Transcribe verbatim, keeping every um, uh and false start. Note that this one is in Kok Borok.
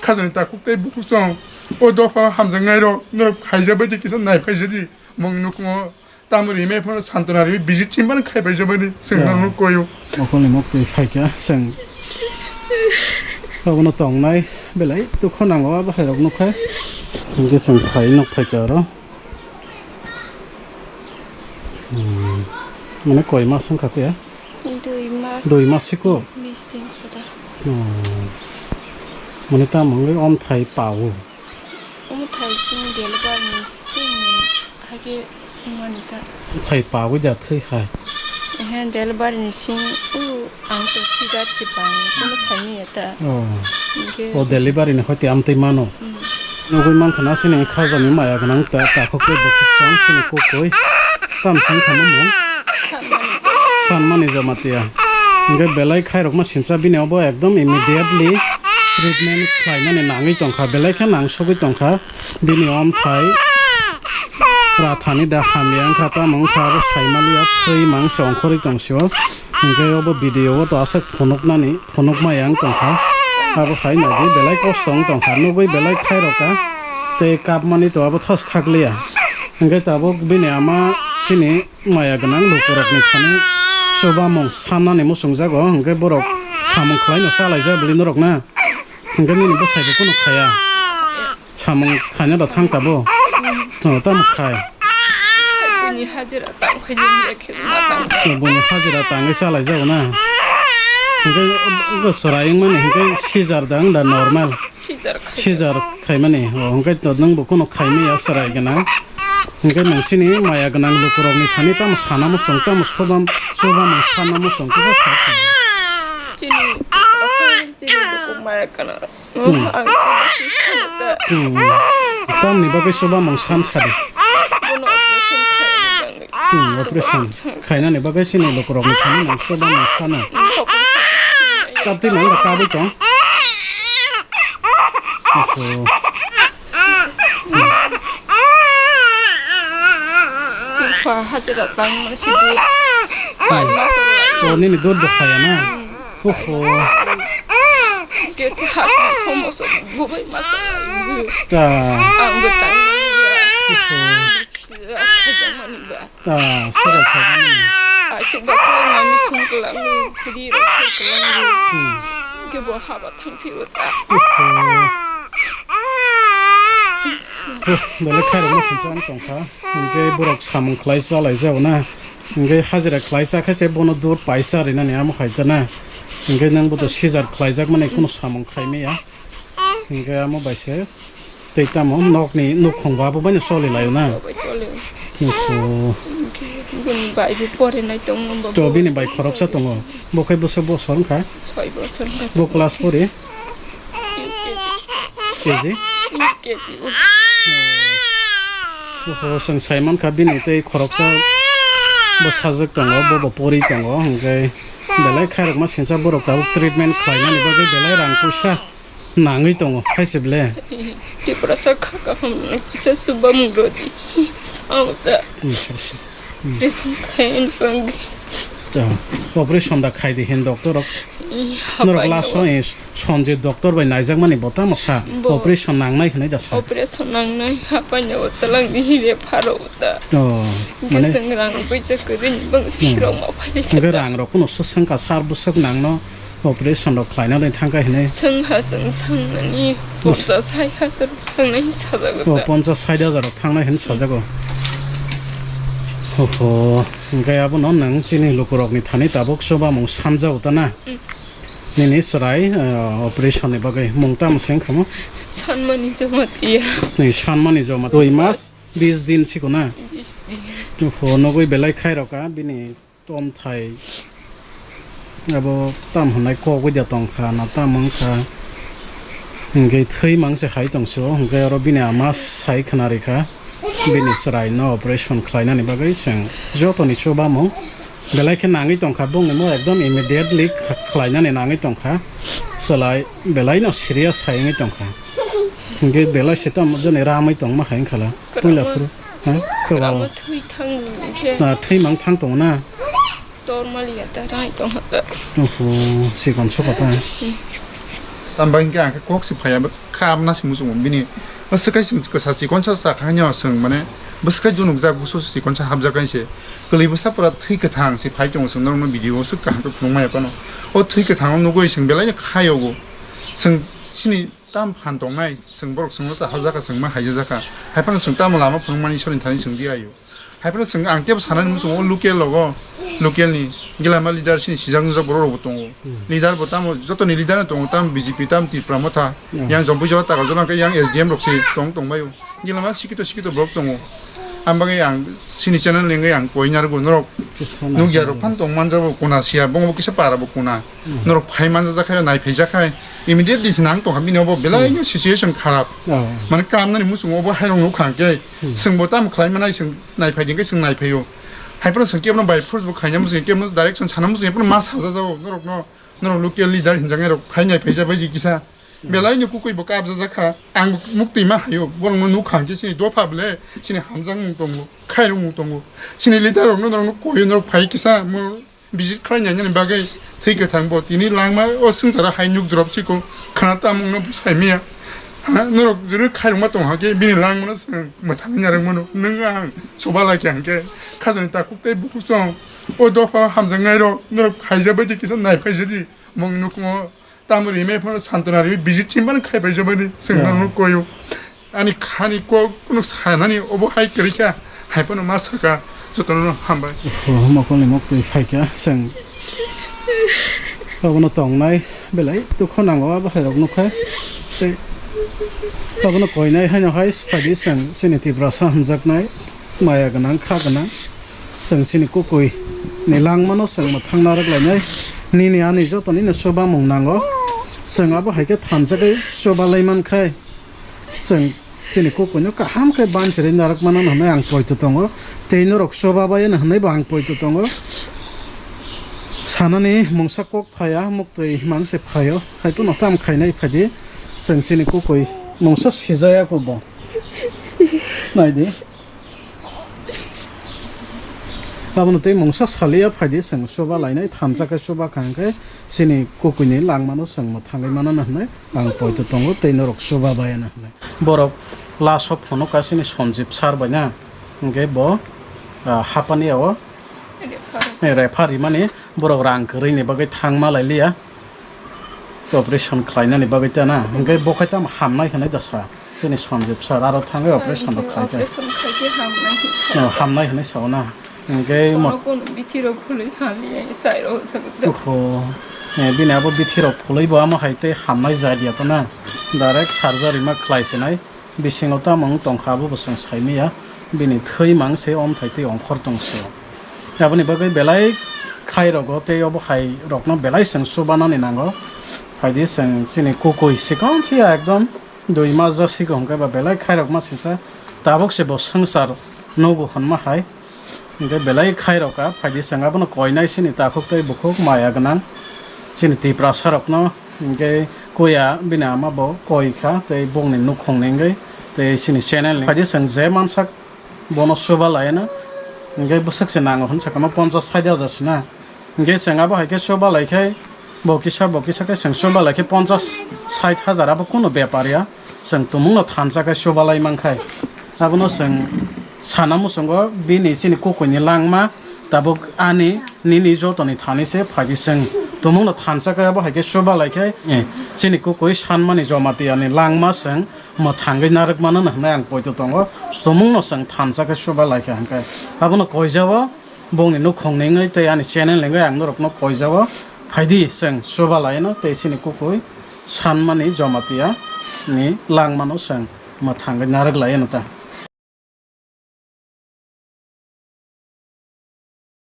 Khajani takhuk tei bukhuk song o dopha hamjaknai rok norok khaijak bai di kisa nai phaijak di mung nukhungo. Tamo rimai phano santona rimai visit chimani khai pai jabani chwng norok koyo. Okolni mok twi khaikha chwng. Abono tongnai belai dukho nango abo hai rok nukha. Hinkhe chwng khai nuk phaikha oro. Hmm. Mane koi mas wngkha khe? Dui mas. Dui mas siko? Bis din khoda. Hmm. Mane tamo wngwi omthai pao. Omo thai sini delivery ni sini hake mani ta. Thai pawi da thwi khai. Ehe, delivery ni sini u ang to sigar si bang, kono thai ni ya ta. Oh. Hingke. O delivery ni hoti amtwi mano. Mm. Nugui mankha na sini khajani maya gwnang ta, takhuk tei bukhuk song sini kukui. Tam sini kha mung. Sanmani jamatia. Hingke belai khairokma sinsa bini obo ekdom immediately treatment khlaimani nangwi tongkha, belai khe nangsugwi tongkha. Bini omthai rathani da hamya wngkha, tamo wngkha abo saimaliya thwi mangse ongkhorwi tongsio. Hingke obo video o to aswk phunuknani, phunukmaya wng tongkha. Abo hai naiwi belai kosto wng tongkha, nugwi belai khairokha. Tei kapmani to abo thos thakliya. Hingke tabuk bini ama chini maya gwnang lukurokni thani chubamung sannani muchungjago, hwnkhe borok samung khlaino chalaijak bwlwi norokna, hwnkhe nini bwsaibo kheno khaya. Samung khaina da thang tabo. To, tamo khai. Buini hajira tang khai nini ekhe ma tang. To, buini hajira tangwi chalaijago na. Hwnkhe bo chwrai wngmani hwnkhe sijar da wng da normal. Sijar khai. Sijar khaimani, o, hwnkhe to nwngbo kheno khaimaya chwrai gwnang. Hingke nang sini maya gwnang lukurokni thani tamo sana muchung, tamo chubam-, chubamung sana muchung, kisa sa kha. Chini, chini buku maya gwnang. Hmm. Ang chini sini ta. Hmm. Tamni bagwi chubamung san sadi. Bono operation khaina bagwi. Hmm, operation khainani bagwi sini lukurokni thani nang chubamung sana. Kapti nang da kabui tong. Oho. Wngkha hajira tangma si dud. Hai. Tangma soro lai. O, nini dud bo khaya na? Hmm. Oho. Kete hakni somoso gubai ma soro lai. Ta. Ang bo tangma ya. Oho. Bisi ya, khajang mani ba. Ah, sira khaimani. Aswk baksa mami song kwlangwi, ri rok song kwlangwi. Hmm. Kebo haba thangphio ta. Oho. Huh, belai khairokma sinsa ang tongkha. Hingke borok samung khlai chalaijao na. Hingke hajira khlai chakhe se bono dud paisa rinani amo hai ta na. Hingke nang boto sijar khlaijakmani kheno samung khaimaya. Hingke amo bai se. Tei tamo nokni nukhung bo abo baino choli laio na? Abo bai choli. Kintu bini bai bo porinai tongo, bo to bo bini bai khoroksa tongo. Bo khe bwswk bosor wngkha? Soi bosor wngkha. Bo class four e? U K G. K G? U K G. Oho, chwng sai mankha bini tei khoroksa bwsajwk tongo, bo bo pori tongo, hwnkhe belai khairokma sinsa borok tabuk treatment khlainani bagwi belai rang puisa. Nangwi tongo, hai se ble. Tiprasa kha kaham nang kisa chubamung rodi. Sao ta. Hmm, sorry, sorry. Hmm. Operation khaini bagwi. To, operation da khai di hin doctor rok. Ih, norok hapai last no. O, eh, Sanjay doctor bai naijakmani bo tamo sa. Bo. Operation nangnai hinwi da sa. Operation nangnai, hapai no talang di hire pharo ta. To, mane. Kisa rang puisa kwrwini bagwi. Hmm. Sirok ma phai. Hwnkhe rang rok kuno swswng ka sar bwswk nangno. Operation rok khlainani thangkha hinwi. Swngha chwng sangnani bwsa- ponchas hai hajar thangnai hinwi sajago. O, ta. Ponchas sait hajar rok thangnai hinwi sajago. Oho, hwnkhe abono nwng chini lukurokni thani tabuk chubamung sanjago ta na? Mm. Nini chwrai, eh, operation ni bagwi mung tamo se wngkha mo? Sanmani joma tiya. Ni sanmani joma dui mas bis din siko na? Bis din. Oho, nugui belai khairokha bini. Tomthai abo tam hwnai kok bai da tongkha na tam wngkha, hwnkhe thwi mangse hai tongso, hwnkhe oro bini ama sai khna rikha, bini chwraino operation khlainani bagwi chwng jotoni chubamung belai khe nangwi tongkha, bongni mo ekdom immediately khlainani nangwi tongkha, chwlai belaino serious hai wngwi tongkha, hwnkhe belai se tamo joni ramwi tongma hai wngkhala puila phuru. Ha? Kwbang. Abo thwi thang khe. Na, thwi mang thang tongo na? Tor maliya ta, rai tong ha ta. Oho, sikon soko ta. Tamba hinkhe ang khe kok si phaiya, kha amna si muchungo bini. Bwswk kai chwng kwsa sikon sa cha kha nw chwng, mane, bwswk kai dunuk jak, busu sikon sa hapjak kai se. Kwlwi bwsa pura thwi kwthang se phai tongo chwng norokno video o swk kaham khe phunuk maya phano. O thwi kwthang o nugwi chwng belai no kha yogo. Chwng chini tam phan tongnai, chwng borok chwngno cha hapjak kha, chwng ma haijajak kha. Hai phano chwng tamo lama phunuk mani Isor ni thani chwng di ayo. Hai phano chwng ang tebo sanani muchungo o local rogo, local ni gilama leader chini sijak nujak borok rok bo tongo. Hmm. Leader bo tamo joto ni leader no tongo, tamo B J P, tamo Tipra Motha, hmm, yang Jampui jora Takarjala hwnkhe yang S D M rok se tong tongbaio. Gilama sikito sikito borok tongo. Ang bagwi ang chini channel ni wngwi ang koi narwgo norok. Kisa nukya rok naikhe. Phan tong manjabo kuna siya, bongo kisa para bo kuna. Hmm. Norok phai manjak khe, nai phaijak khe, immediately se nang tongkha bini obo belai no situation kharap. Oh. Mane kamnani muchungo obo hai rok nukha hwnkhe, hmm, chwng bo tamo khlai manai, chwng nai phai di hwnkhe chwng nai phaio. Hai phano chwng kebono by force bo khaina muchung, kebono direction sana muchung, phano ma sajajao norokno, norok local leader hinjaknai rok phai nai phaijak bai di kisa. Belai ni kukui bo kabjajak kha. Ang muktwi ma haio. Borok no nukha hwnkhe chini dopha ble, chini hamjakmung tongo, khairokmung tongo. Chini leader rok no norok no koio, norok phai kisa mo visit khlai nai nani bagwi thwi kwthang bo. Tini langma o swngcharo hai nuk drop siko. Khana tamung no sai miya. Ha, norok junu khairokma tong hakhe bini langma no swng mwthangwi narwk mano. Nwng ang soba lai kha hwnkhe khajani takhuk tei bukhuk song. O dopha hamjaknai rok norok phaijak bai di kisa nai phaijak di. Mung nukhungo Tamo rimai phano santona rimai visit chimani khai bai jabani chwng nang koyo. Ani khani kok kunu sanani obo hai kwrwi kha, hai phano ma saka jotono hambai. Oho, mokol ni mok twi phai kha chwng. Abono tongnai belai dukho nango abo hai rok nukha. Tei abono koinai haino hai phai di chwng chini Tiprasa hamjaknai maya gwnang kha gwnang. Chwng chini kukui ni langmano chwng mwthang narwk lainai. Nini ani joto nini chubamung nango. Chwng abo hai khe thansa khe chuba lai man khai. Chwng chini kukui no kaham khe banchirwi narwk mano hwnwi ang poito tongo. Tei norok chuba bai no hwnwi bo ang poito tongo. Sanani mungsa kok phaiya, muktwi mang se phaio. Hai phano tam khainai phai di. Chwng chini kukui mungsa sijaya kho bo. Nai di. Abono tei mungsa saliya phai di, chwng chuba lainai, thansa khe chuba kha hwnkhe chini kukui ni langmano chwng mwthangwi mano hwnwi ang poito tongo tei norok chuba bai ya hwnwi. Borok last o phunuk kha chini Sanjib sir bai na, hwnkhe bo, ah, hapani o refer rimani borok rang kwrwi ni bagwi thang ma lai liya. Operation khlainani bagwi ta na, hwnkhe bo khai tamo hamnai hwnwi da sa. Chini Sanjib sir aro thangwi operation rok khai khe. Operation khai khe hamnai hwnwi sa. Oh, hamnai hwnwi sao na. Hwnkhe mo- Kono kono bithi rok phulwi hamya, sai rok sa. Oho. Eh, bini abo bithi rok phulwi bo amo hai tei hamnai jai dia to na. Direct surgery ma khlai sinai. Bisingo tamo wng tongkha, abo bo chwng saimanya, bini thwi mang se omthai tei ongkhor tong se. Aboni bagwi belai khairokgo tei obo hai rokno belai chwng chubanani nango. Phaidi chwng chini kukui sikon se ekdom dui mas ja siko hwnkhe ba belai khairokma sisa tabuk se bo swngchar nugo hwnma hai. Hwnkhe belai khairokha, phaidi chwng abono koinai chini takhuk tei bukhuk maya gwnang chini Tiprasa rokno, hwnkhe kuya bini ama bo koikha tei bongni nukhungni wngwi tei chini channel ni phaidi chwng je mansak bono chuba laino, hwnkhe bwswk se nango hwn sakha ma ponchas sait hajar se na, hwnkhe chwng abo hai khe chuba lai khe bo kisa bo kisa khe chwng chuba lai khe ponchas sait hajar abo kunu bepar ya. Chwng tumungno thansa khe chubalai mankhai, abono chwng sana muchungo bini chini kukuini langma tabuk ani nini jotoni thani se phaidi chwng tumungno thansa khe abo hai khe chubalai khe, eh, chini kukui sanmani Jomatiani langma chwng mwthangwi narwk mano hwnwi ang poito tongo, tumungno chwng thansa khe chubalai khe hwnkhe abono koijao. Bongni nukhungni wngwi tei ani channel ni wngwi ang norokno koijao. Phaidi chwng chuba laino tei chini kukui sanmani Jamatia ni langmano chwng mwthangwi narwk laino ta.